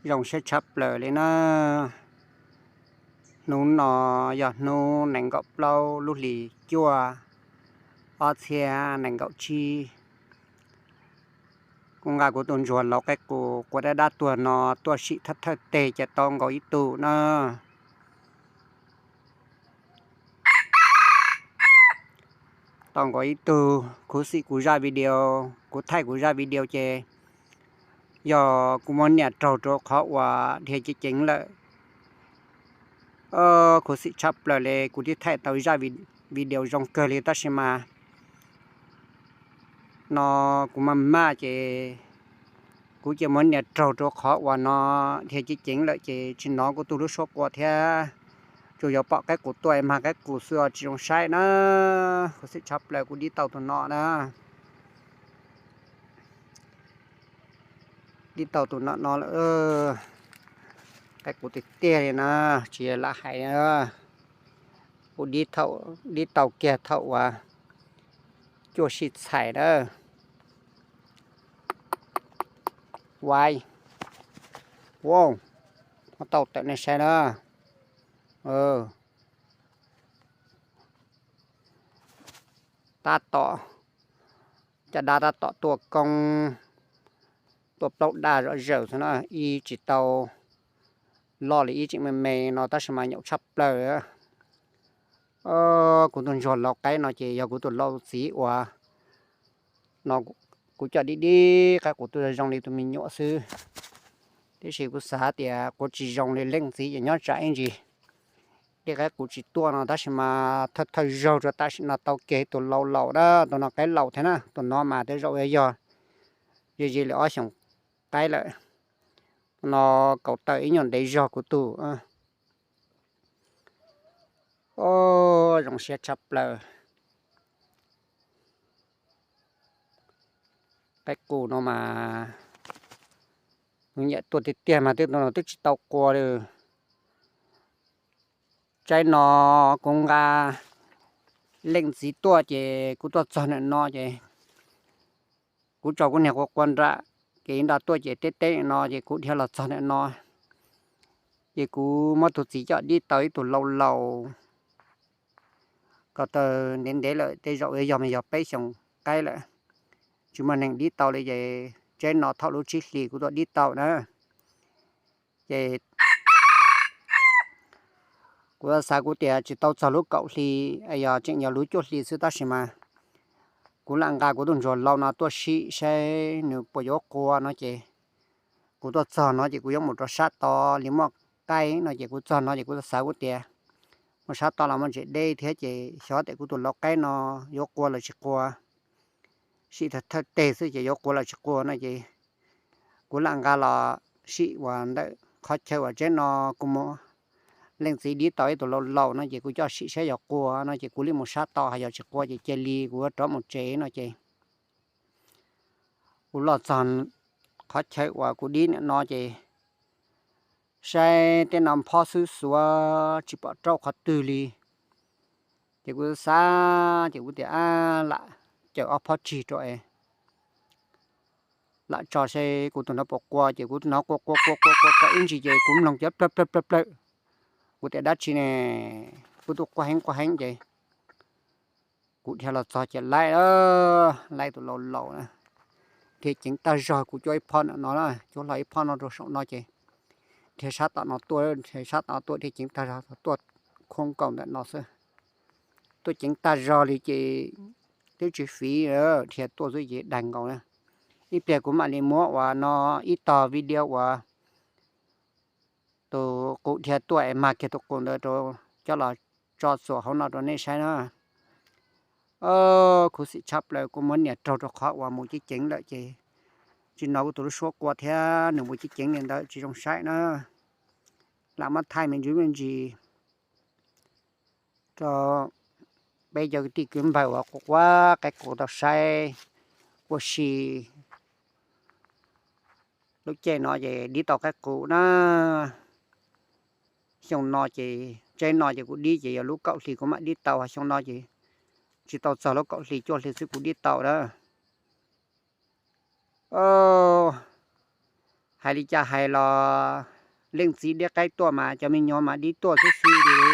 Zoo siab tshaj plaws li na. Hnub no yog hnub nees nkaum plaub lub hlis cuaj, ob txhiab nees nkaum tsib. Kuv nqa kuv tus ntsuag laus qaib qus quav dab dab tuag no tuaj sim thawj thawj teg ces tau nkaus ib tug na. Tau nkaus ib tug. Khuv xim kuv zaj video, kuv thaij kuv zaj video ces yog kuv muab nias raug rau qhov uas dhia ceev ceev lawm. Khuv xim tshaj plaws li, kuv twb thaij tau zaj video zoo kawg li tab sis mas no kuv maj maj ces kuv cia muab nias raug rau qhov uas no dhia ceev ceev lawm ces tsis hnov kuv tus lub suab qua thiab. Tsuas yuav pom qaib qus tuaj es mag qaib qus xwb os, tsis zoo saib na. Khuv xim tshaj plaws kuv dib tau tus no na. Dib tau tus no no lawm. Qaib qus tiag tiag li na, tsis lam hais. Kuv dib tau kiag thaum uas cuaj sij txhais na. Uais, muab tau tawm nej saib na. Tab tom, caj dab tab tom tuaj koob, tuaj plaub daj zom zaws xwb na, ib tsis tau loj li, ib tseem me me no tab sis mas nyaum tshaj plaws. Kuv tus ntsuag laus qaib no ces yog kuv tus laus txiv uas no, kuv coj dib dib qaib qus tuaj zoo li tus me nyuam xwb. Tiam sis kuv xav tias kuv tsis zoo li leej txiv ces nyob tsam ib ntsis dib qaib qus tsis tuaj no tab sis mas thawj thawj zaug rau tam sim no tau kiag tus laus laus na, tus no qaib laus thiab na, tus no mas tej zaum yog ze ze li ob xyoos qaib lawm. No kaum tawm ib nyuag ntev zog kuv tus. Zoo siab tshaj plaws. Qaib qus no mas kuv nyiam tuaj tiag tiag mas twb tus no twb tsis tau qua li. Tsaib no kuv nqa leej txiv tuaj ces kuv tuaj txog ntawm no ces kuv tso kuv niag qua qua nram kev nra tuaj ces teb teb no ces kuv dhia los txog ntawm no ces kuv muab tus txiv coj dib tau ib tug laus laus. Ko taw ntev ntev lawm, tej zaum yog mas yog peb xyoos qaib lawm, tsis muaj neeg dib tau li ces tsaib no thaum lub tsib hlis kuv tuaj dib tau na. Ces kuv xav kuv tias tsis tau txog lub kaum hli, yog tseem yog lub cuaj hli xwb tab sis mas kuv lam nqa kuv tus ntsuag laus no tuaj sim saib nws puas yuav qua no ces kuv tuaj txog no ces kuv yuav mus rau sab tod li muaj qaib no ces kuv txog no ces kuv xav kuv tias mus sab tod los muaj ntses deb thiab ces xyov tias kuv tus laus qaib no yuav qua los tsis qua. Sim thawj teg xwb ces yuav qua los tsis qua no ces kuv lam nqa los sim uas ntawm qhov chaw uas tsaib no kuv muab leej txiv dib tau ib tug laus laus no ces kuv coj sim saib yog qua no ces kuv li mus sab tod, hos yog tsis qua ces cia li kuv yuav rov mus tsev no ces kuv los txog qhov chaw uas kuv dib nim no ces saib tej no phob xwb xuav tsis pom raub qhov twg li. Ces kuv xav ces kuv tias ab lam caws ob phob tsig rau es lam tso saib kuv tus no puas qua ces kuv hnov qua qua qua qua qua ib ntsis ces kuv mloog cov plawg plawg plawg plawg. Kuv tias dab tsi ne, kuv twb quaj heev quaj heev ces kuv dhia los txog ces laib, laib tus laus laus na, dhia ceev tag zog. Kuv cuab ib phob ntawm no, cuab hlo ib phob no rau saum no ces dhia sab tom no tuaj, dhia sab tom no tuaj dhia ceev tag zog tuaj khoob nkaus ntawm no xwb. Tuaj ceev tag zog li ces twb tsis fiv, dhia tuaj xwb ces daig nkaus na. Ib pliag kuv mam li muab uas no ib tog video uas tus qus dhia tuaj es mag kiag tus qus ntawd rau coj los tso txuam hauv no rau nej saib na. Khuv xim tshaj plaws kuv muab nias raug rau qhov uas mus ceev ceev lawm ces tsis hnov kuv tus lub suab qua thiab, nws mus ceev ceev li ntawd tsis zoo saib na. Lam muab thaij me ntsis me ntsis rau peb cov kwv tij kwv npawg uas quav quav qaib qus tau saib ua si. Lub caij no ces dib tau qaib qus na. Xyoo no ces tsaib no ces kuv dib ces yog lub kaum hli kuv mam dib tau, xyoo no ces tsis tau txog lub kaum hli cuaj hli xwb kuv dib tau na. Hais li cas hais los leej txiv dib qaib tuaj mas cov me nyuam mas dib tuaj xwb xwb li.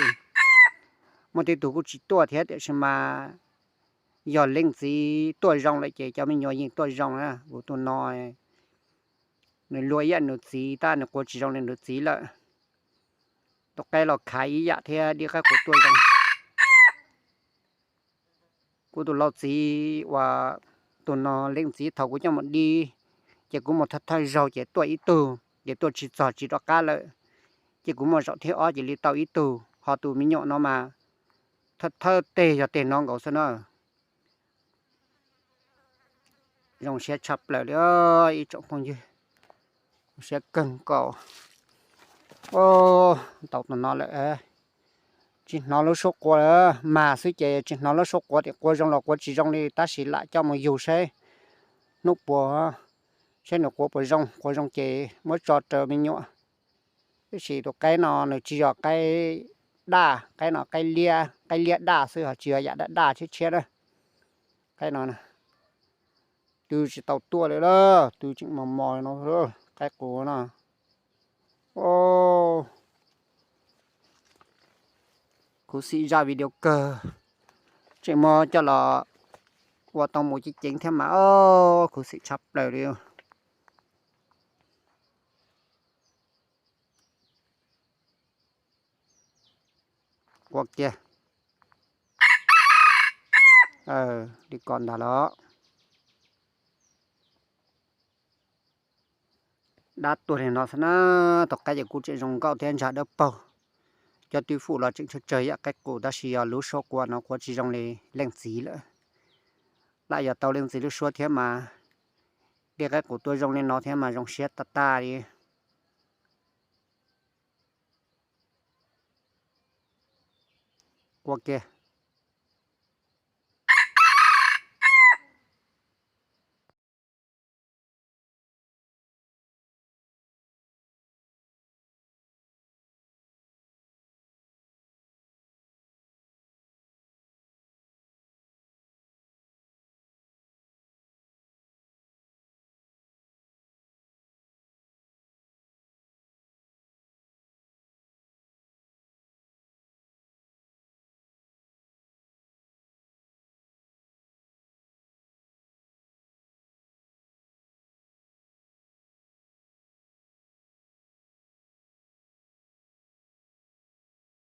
Muaj tej tug kuj tsis tuaj thiab tiam sis mas yog leej txiv tuaj zoo lawm ces cov me nyuam yeej tuaj zoo na. Kuv tus no nws luag ib yam nws txiv tab nws quav tsis zoo li nws txiv lawm. Tus qaib los khav ib yam thiab dib qaib quav tuaj zoo. Kuv tus lau txiv uas tus no leej txiv thaum kuv coj mus dib, ces kuv mus thawj thawj zaug ces tuaj ib tug, ces tuaj tsis txog tsis rov qab lawm. Ces kuv muaj zaum thib ob ces li tau ib tug, ho tus me nyuam no mas thawj thawj teg yog teg no nkaus xwb na. Zoo siab tshaj plaws li ib tsoom phooj ywg, zoo siab kawg nkaus. Tau tus no lawm, tsis hnov lub suab quav lawm, mag xwb ces tsis hnov lub suab quav tias quav zoo los quav tsis zoo li tab sis lam coj mus yug saib hnub puas, saib nws quav puas zoo, quav zoo ces muab tso rau me nyuam. Tab sis tus qaib no nws tsis yog qaib daj, qaib no qaib liab, qaib liab daj xwb ho tsis yog yam daj daj tshiab tshiab na. Qaib no twb tsis tau tuaj li lawm, twb tseem mos mos no, qaib quav no. Khuv xim zaj video kawg, tseem muab coj los ua tau mus ceev ceev thiab mas, khuv xim tshaj plaws li. Quav kiag li ko ntag los. Dab tuaj li no xwb na. Tus qaib ces kuj tseem zoo nkauj thiab ntsag dawb paug. Cov twj fum los tseem tsawg tsawg yam qaib qus tab sis yog lub suab quav no quav tsis zoo li leej txiv lawm. Lam yog tau leej txiv lub suab thiab mas, dib qaib qus tuaj zoo li no thiab mas zoo siab tag tag li. Quav kiag.